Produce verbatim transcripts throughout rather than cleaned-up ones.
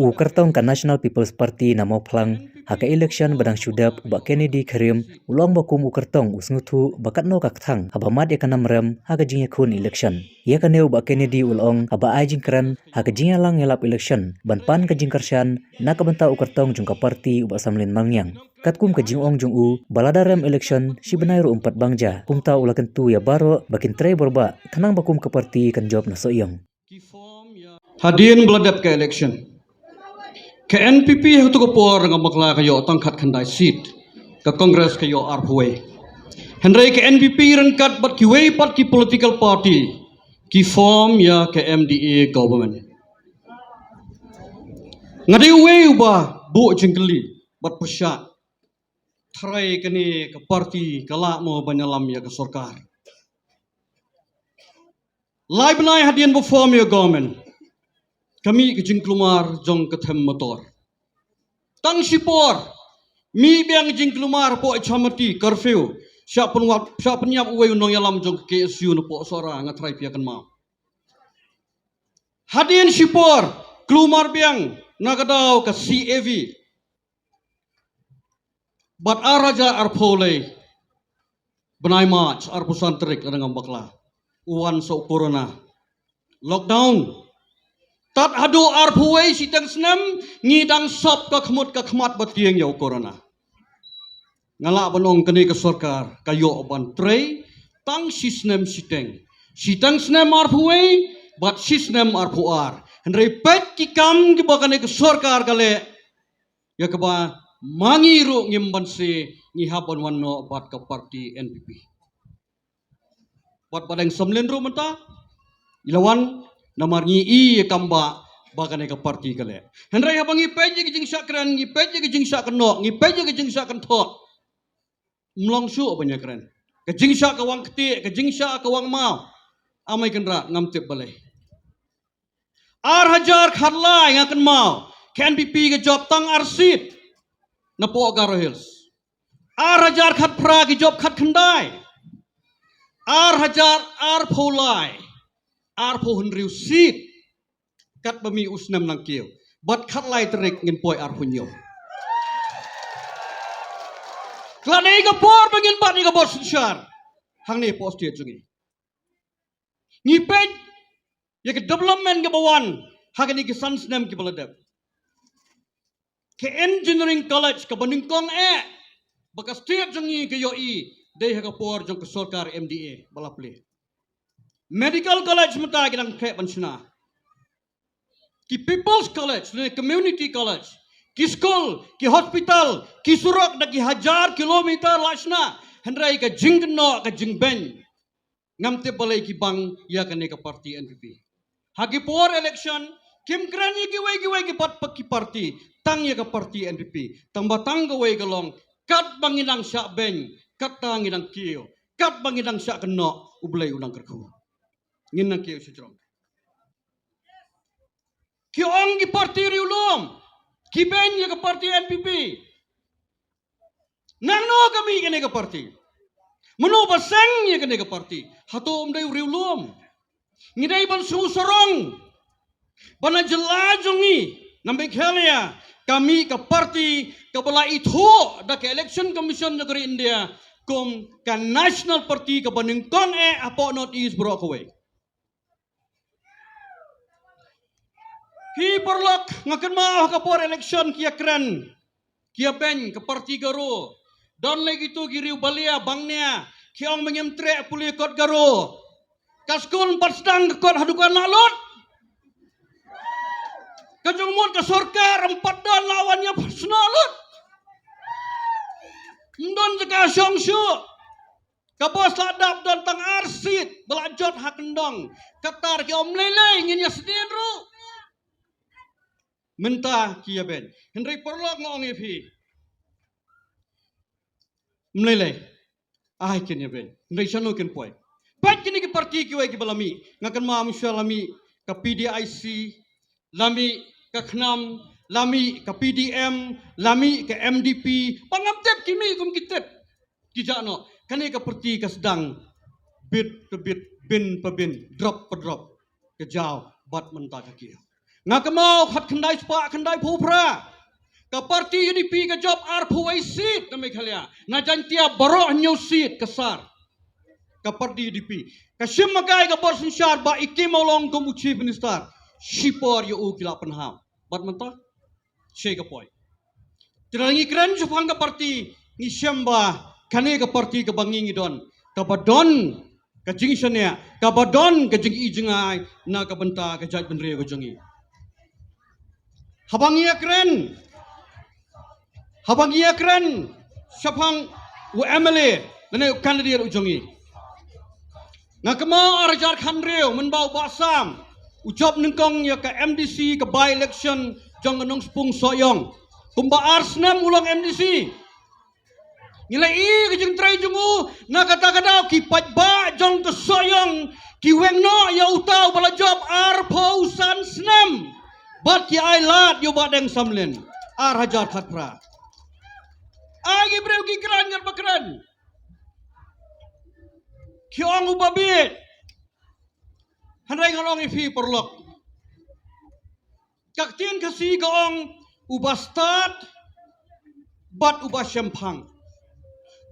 U kyrtong ka National People's Party na Mawphlang ha ka election ba dang shu dep, u Bah Kennedy Kharim, u la ong ba kum u kyrtong u sngewthuh ba katno ka kthang haba mad ïa ka namrem ha ka jingïakhun election. Ïa kane u Bah Kennedy u la ong haba ai jingkren ha ka jingïalang ïalap election ban pan ka jingkyrshan na ka bynta u kyrtong jong ka party, u Bah Samlin Malngiang. Katkum ka jingong jong u, ba lada rem election shi bnai ruh um pat bang ja, kumta u la kyntu ïa baroh ba kin trei borbah khnang ba kum ka party kan jop na sohïong. Hadien ba la dep ka election, ka N P P ha kato ka por, nga bakla, ka ïoh tang khatkhyndai seat, ka Congress ka ïoh arphew wei. Hynrei ka N P P ryngkat bad kiwei pat ki political party ki form ïa ka M D A government. Nga dei uwei uba buh jingkylli bad pyrshah, trai kane ka party ka lah mo ban ïalam ïa ka sorkar. Lai bnai hadien ba form ïa government, ka mih ka jingkulmar jong ka them motor. Tang shipor, mih biang jingkulmar hapoh Chamati, curfew, shah pynwap, shah pynïap uwei u nongïalam jong ka K S U napoh Sohra, nga trai phi ïa kynmaw. Hadien shipor, kulmar biang na ka daw ka C A V. Bad ar hajar arphew lai, bnai March, arphew san tarik, lada ngam bakla, u wan sa u corona. Lockdown. Tad haduh arphew wei shiteng snem, ngi dang sop ka khmut ka khmat ba tieng ïa u corona. Nga lah ban ong kane ka sorkar ka ïoh ban trei tang shi snem shiteng. Shiteng snem arphew wei bad shi snem arphew ar. Hynrei peit ki kam kiba kane ka sorkar ka leh, ïa kaba ma ngi ruh ngim banse, ngi hap ban wan noh bad ka party N P P. Wat ba dang Samlin ruh mynta i la wan, namar ngi i ïa kam ba, ba kane ka party ka leh. Hynrei haba ngi peit ïa ka jingshah kren, ngi peit ïa ka jingshah kynnoh, ngi peit ïa ka jingshah kynthoh, ym long shuh ban ïa kren. Ka jingshah ka wang ktieh, ka jingshah ka wang maw, amai Kynrad, ngam tip balei. Ar hajar khatlai, nga kynmaw, ka N P P ka jop tang ar seat napoh Garo Hills. Ar hajar khatphra ki jop khatkhyndai. Ar hajar arphew lai, arphew hynriew seat. Katba mih u snem nangkiew, bad khatlai tarik ngin poi arphew hynñiew. Ka la dei ka por ba ngin bat ïa ka bor synshar hangne hapoh state jong ngi. Ngi peit ïa ka development kaba wan ha kine ki san snem kiba la dep. Ka Engineering College kaba nyngkong eh ba ka state jong ngi ka ïohi, dei ha ka por jong ka sorkar M D A ba la plie. Medical College mynta ki dang khreh ban shna. Ki People's College ne Community College, ki skul, ki hospital, ki surok da ki hajar kilometer la shna. Hynrei ka jingkynnoh, ka jingbeiñ, ngam tip balei ki bang ïa kane ka party N P P. Ha ki por election kim kren ïa kiwei kiwei ki pat ki party, tang ïa ka party N P P. Tang ba tang kawei ka long, katba ngi nang shah beiñ, kata ngi nang kiew, katba ngi nang shah kynnoh, U Blei u nang kyrkhu. Ngin nang kiew shajrong. Ki ong ki party riewlum, ki beiñ ïa ka party N P P. Nangno ka mih kane ka party? Mano ba seng ïa kane ka party? Hato ym dei u riewlum? Ngi dei ban shu sarong ba na jylla jong ngi, na Meghalaya, ka mih ka party kaba la ithuh da ka Election Commission jong ka ri India kum ka National Party kaba nyngkong eh hapoh North East baroh kawei. Ki paralok, nga kynmaw ha ka por election ki ïa kren, ki ïa beiñ ka party Garo. Don lei kito ki riew balia bangnia, ki ong ba ngim treh pule kot Garo. Ka skul ym pat sdang, ka kot haduh kan la lut. Ka jingmut ka sorkar ym pat don, la wan ïa pyrshah lut. Ym don jaka shong shuh. Ka bos la dap, don tang ar seat ba la jot ha kyndong. Kata ki ong ym lei lei, ngin ïa sdien ruh. Mynta ki ïa beiñ. Hynrei paralok, nga ong ïa phi, ym lei lei, ai kin ïa beiñ, hynrei shano kin poi? Peit kine ki party kiwei kiba la mih. Nga kynmaw mynshwa la mih ka P D I C, la mih ka KHNAM, la mih ka P D M, la mih ka M D P. Ba ngam tip, ki mih kum ki tip ki jah noh. Kane ka party ka sdang bit pa bit, bin pa bin, drop pa drop, ka jaw bad mynta ka kiew. Nga kynmaw khatkhyndai spah khyndai phew phra, ka party U D P ka jop arphew wei seat na Meghalaya. Na Jaintia baroh hynñiew seat ka sar ka party U D P. Ka shim makai ka bor synshar ba i Kim Mawlong kum u Chief Minister. Shipor ïa u ki la pynhap. Bad mynta, shi ka poi. Te lada ngi kren shaphang ka party, ngi shem ba kane ka party kaba ngi ngi don, kaba don ka jingshaniah, kaba don ka jingi jingai na ka bynta ka jaitbynriew ka jong ngi. Haba ngi ïa kren, haba ngi ïa kren shaphang u M L A lane u candidate u jong ngi, nga kynmaw ar hajar khathynriew mynba u Bah Sam u jop nyngkong ïa ka M D C, ka by election jong ka Nongspung Sohiong. Kumba ar snem u long M D C. Ngi la i ka jingtrei jong u, na kata ka daw ki paidbah jong ka Sohiong ki weng noh ïa uta uba la jop arphew san snem. Bad ki ai lad ïa u Bah Deng Samlin. Ar hajar khatphra. Ai ki briew ki kren ngat ba kren. Ki ong uba bieit. Hynrei ngan ong ïa phi paralok, ka ktien Khasi ka ong uba stad bad uba shemphang.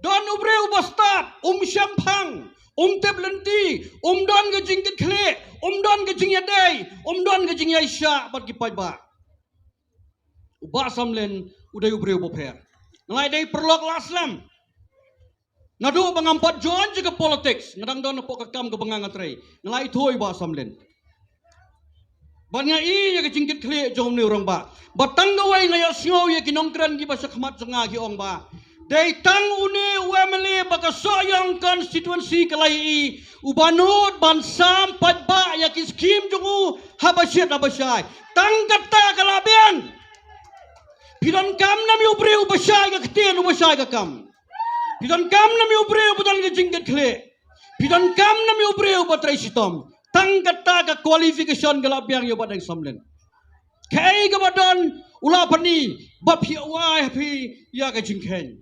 Don u briew uba stad, um shemphang, um tip lynti, um don ka jingkitkhlieh, um don ka jingïadei, um don ka jingïaishah bad ki paidbah. U Bah Samlin u dei u briew uba pher. Nga la dei paralok la slem. Naduh ba ngam pat join sha ka politics, nga dang don hapoh ka kam kaba nga nga trei, nga la ithuh ïa u Bah Samlin. Bad nga i ïa ka jingkitkhlieh jong une u rangbah. Bad tang kawei nga ïohsngew ïa ki nongkren kiba sha khmat jong nga ki ong ba dei tang une u M L A ba ka Sohiong constituency ka la i uba nud ban sam paidbah ïa ki skim jong u haba shit haba shai. Tang kata ka la biang. Phi donkam nam ïa u briew uba shai ka ktien, uba shai ka kam. Phi donkam nam ïa u briew uba don ka jingkitkhlieh. Phi donkam nam ïa u briew uba trei shitom. Tang kata ka qualification ka la biang ïa u Bah Deng Samlin. Kaei kaba don u la pyni ba phi wai ha phi ïa ka jingkheiñ.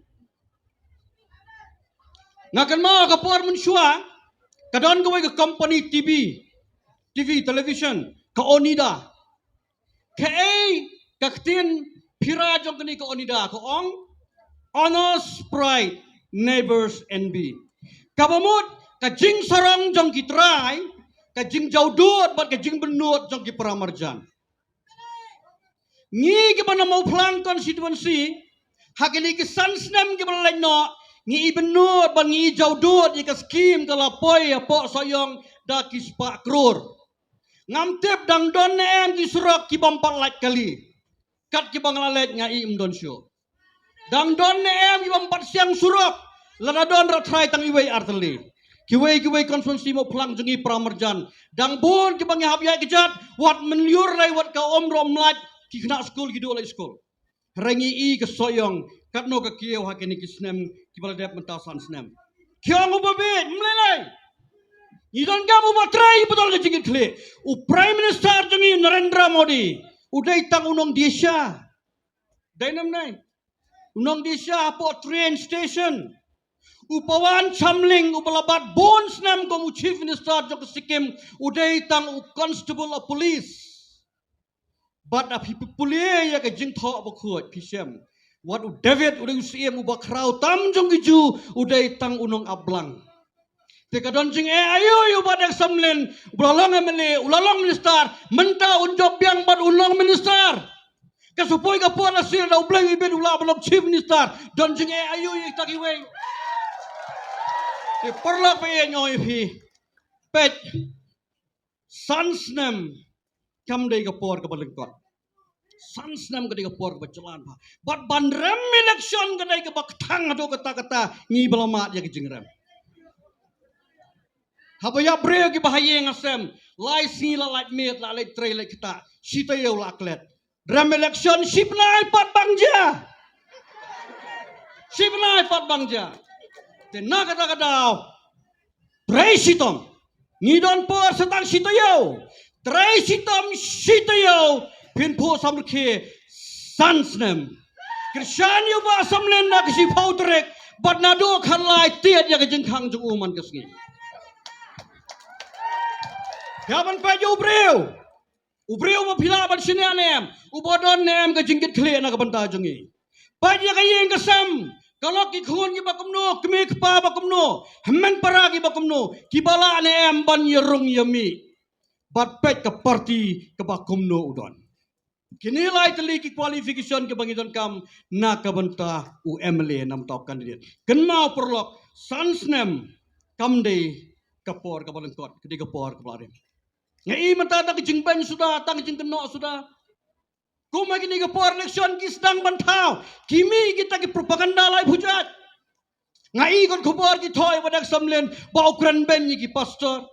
Nga kynmaw ka por mynshuwa ka don kawei ka company T V, T V, television, ka Onida. Kaei ka ktien phira jong kane ka Onida? Ka ong, "Honors pride, neighbors envy." Kaba mut ka jingsarong jong ki trai, ka jingjawdud bad ka jingbynnud jong ki paramarjan. Ngi kiba na Mawphlang constituency, ha kine ki san snem kiba la leit noh, ngi i bynnud bad ngi i jawdud ïa ka skim ka la poi hapoh Sohiong da ki spah klur. Ngam tip dang don ne em ki surok ki bym pat lait kali. Kat kiba nga la leit nga i ym don shuh. Dang don ne em ki bym pat siang surok. Lada don ra trai tang iwei ar tylli. Kiwei kiwei constituency Mawphlang jong ngi paramarjan, dang bun kiba ngi hap ïaid kjat, wat mynjur lei wat ka um ruh ym lait, ki khynnah skul ki duh leit skul. Hynrei ngi i ka Sohiong katno ka kiew ha kine ki snem kiba la dep mynta san snem. Ki ong uba bieit, ym lei lei. Ngi donkam uba trei, uba don ka jingkitkhlieh. U Prime Minister jong ngi Narendra Modi u dei tang u nongdie sha. Dei nam nei? U nongdie sha hapoh train station. U Pawan Chamling uba la bat bun snem kum u Chief Minister jong ka Sikkim u dei tang u constable of police. Bad da phi pule ïa ka Jingthoh Bakhuid phi shem, wat u David u dei u Syiem uba khraw tam jong ki Jiw, u dei tang u nongap blang. Te ka don jingeh aïu ïa u Bah Deng Samlin, u la long M L A, u la long minister, mynta un jop biang bad un long minister. Ka sa poi ka por lashai da u Blei u bit u lah ban long chief minister. Don jingeh aïu ïa kita kiwei? Te paralok ba ïeit, nga ong ïa phi, peit, san snem kam dei ka por kaba lyngkot. San snem ka dei ka por kaba jlan bha. Bad ban rem election ka dei kaba kthang haduh katta katta, ngi ba la mad ïa ka jingrem. Haba ïa briew kiba ha ïing ha sem, lai sngi la lait miet, la leit trei leit ktah, shi taïew la klet. Rem election shi bnai pat bang jia. Shi bnai pat bang jia. Te na kata ka daw, trei shitom. Ngi don por sa tang shi taïew. Trei shitom shi taïew, phin phuh samrkhie san snem. Kyrshan ïa u Bah Samlin na ka shiphew tarik, bad naduh khatlai tied ïa ka jingkhang jong u man ka sngi. Ïa ban peit ïa u briew. U briew uba phi lah ban shaniah ne em, uba don ne em ka jingkitkhlieh na ka bynta jong ngi. Peit ïa ka ïing ka sem, ka lok ki khun kiba kumno, kmie kpa ba kumno, hynmen para kiba kumno, kiba lah ne em ban ïarung ïamih. Bad peit ka party kaba kumno u don. Kine lai tylli ki qualification kiba ngi donkam na ka bynta u M L A, na ka bynta u candidate. Kynmaw paralok, san snem kam dei ka por kaba lyngkot, ka dei ka por kaba la rim. Nga i mynta tang ka jingbeiñ suda, tang ka jingkynnoh suda. Kum ha kine ki por election ki sdang ban thaw, ki mih kita ki propaganda lai pyrshah. Nga i kot khubor ki thoh ïa u Bah Deng Samlin ba u kren beiñ ïa ki pastor.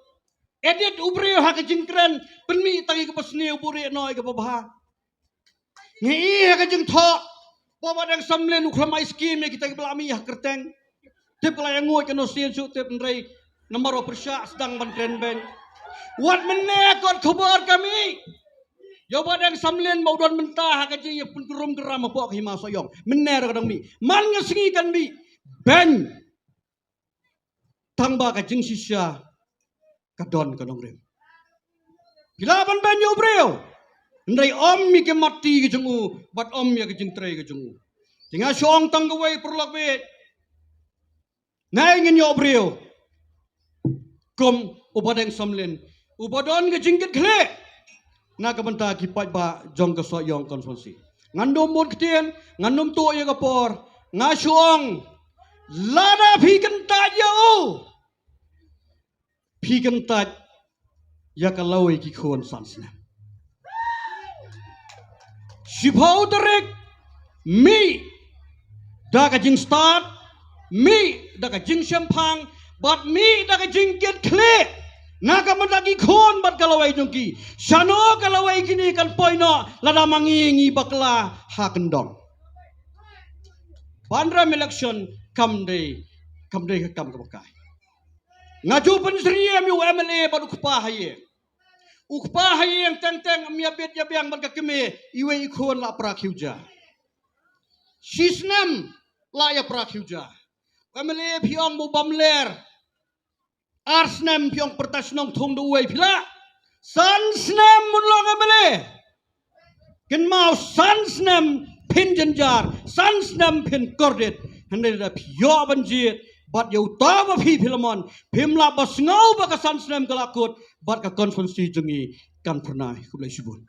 Edit u briew ha ka jingkren, pynmih tang ïa kaba sniew, buhrieh noh ïa kaba bha. Nga i ha ka jingthoh ba u Bah Deng Samlin u khlem ai skim ïa kita kiba la mih ha kyrteng. Tip ka la ïanguid ka nongsiej shuh tip, hynrei namar ba pyrshah sdang ban kren beiñ. Wat mynne kot khubor ka mih ïa u Bah Deng Samlin ba u don mynta ha ka jingïapynkurum kynram hapoh ka Hima Sohiong. Mynne ruh ka dang mih. Man ka sngi kan mih beiñ. Tang ba ka jingshisha ka don ka nongrim. Phi lah ban beiñ ïa u briew, hynrei ym ïa ka mat ti ka jong u, bad ym ïa ka jingtrei ka jong u. Te nga shu ong tang kawei, paralok bad nai, ngin ïoh briew kum u Bah Deng Samlin, uba don ka jingkitkhlieh na ka bynta ki paidbah jong ka Sohiong constituency. Ngan ym mut ktien, ngan ym tuh ïa ka por, nga shu ong, lada phi kyntait ïa u, phi kyntait ïa ka lawei ki khun san snem. Shiphew tarik, mih da ka jingstad, mih da ka jingshemphang, bad mih da ka jingkitkhlieh na ka bynta ki khun bad ka lawei jong ki. Shano ka lawei kine kan poi noh lada ma ngi ngi bakla ha kyndong. Ban rem election kam dei, kam dei ka kam kaba kai. Nga ju pynsyriem ïa u M L A bad u kpa ha ïing. U kpa ha ïing teng teng ym ïabit ïabiang bad ka kmie, iwei i khun la pra khiew ja. Shi snem la ïa pra khiew ja. U M L A phi ong ba u bam ler. Ar snem phi ong pyrta shnong thung da uwei, phi lah. San snem un long M L A. Kynmaw, san snem phin jynjar, san snem phin kordit. Hynrei lada phi ïoh ban jied bad ïa uta uba phi, phi la mon, phim lah ba sngew ba ka san snem ka la kut bad ka constituency jong ngi kan phyrnai. Khublei shibun.